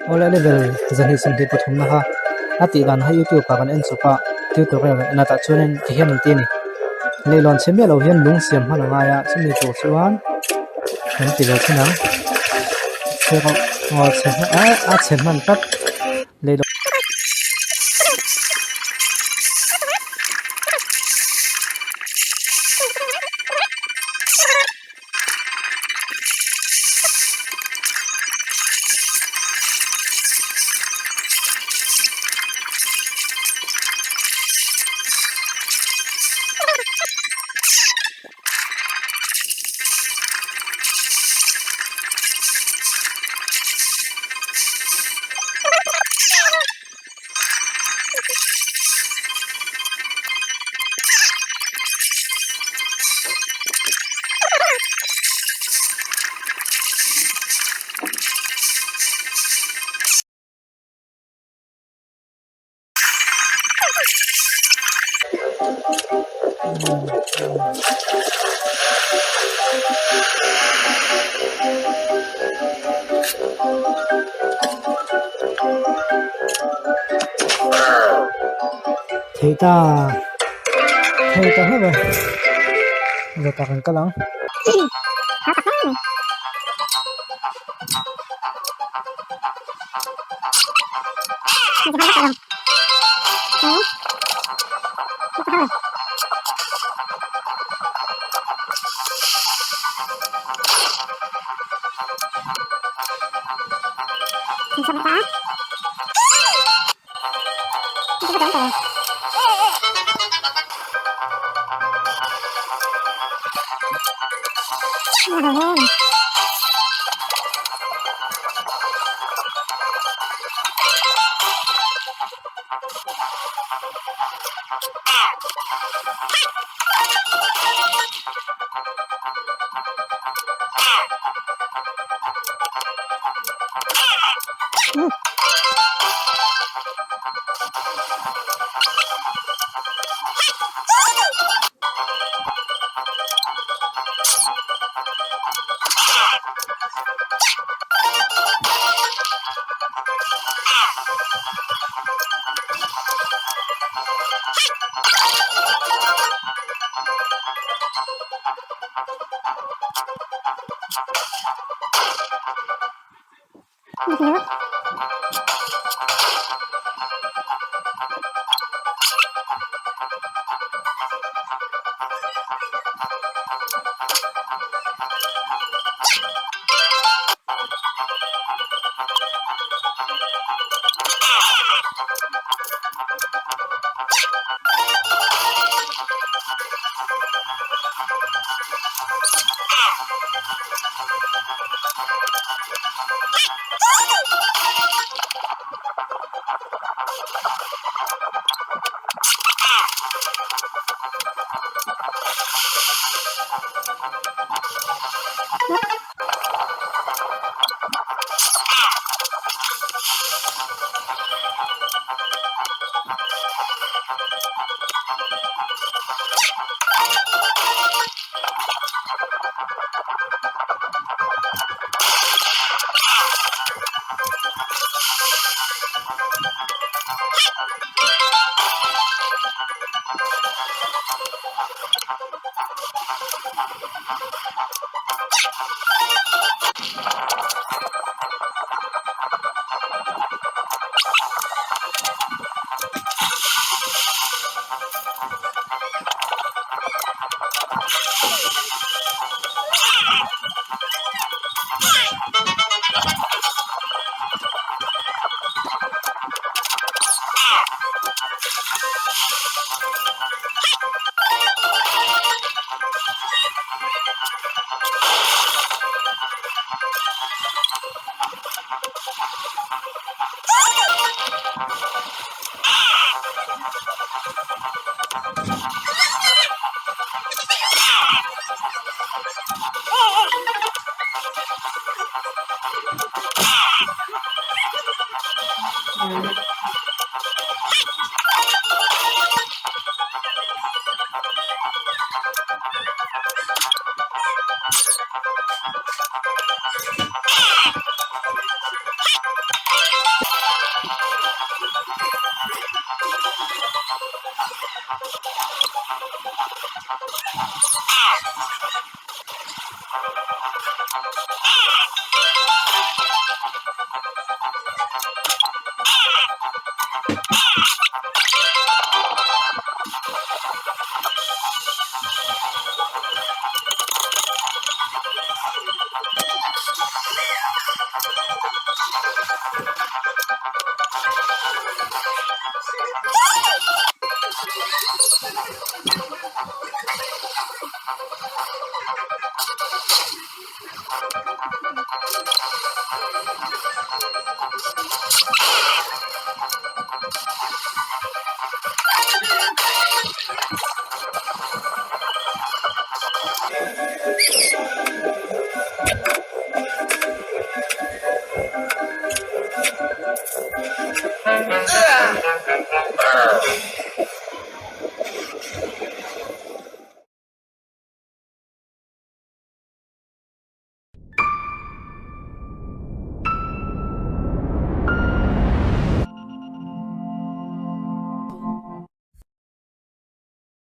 Awle level 223 na kha a tih dan kha youtube ah kan en chawp a tutorial kan en a tah chuanin ti hian an ti a ni leihlawn chhe miah lo hian lung siam hman a ngai a chumi tur chuan kan ti ve thin ang chhe rawh aw chhe a chhe hman tlat leihlawn. Thei ta thei ta hlauh e zawtah kan kal ang.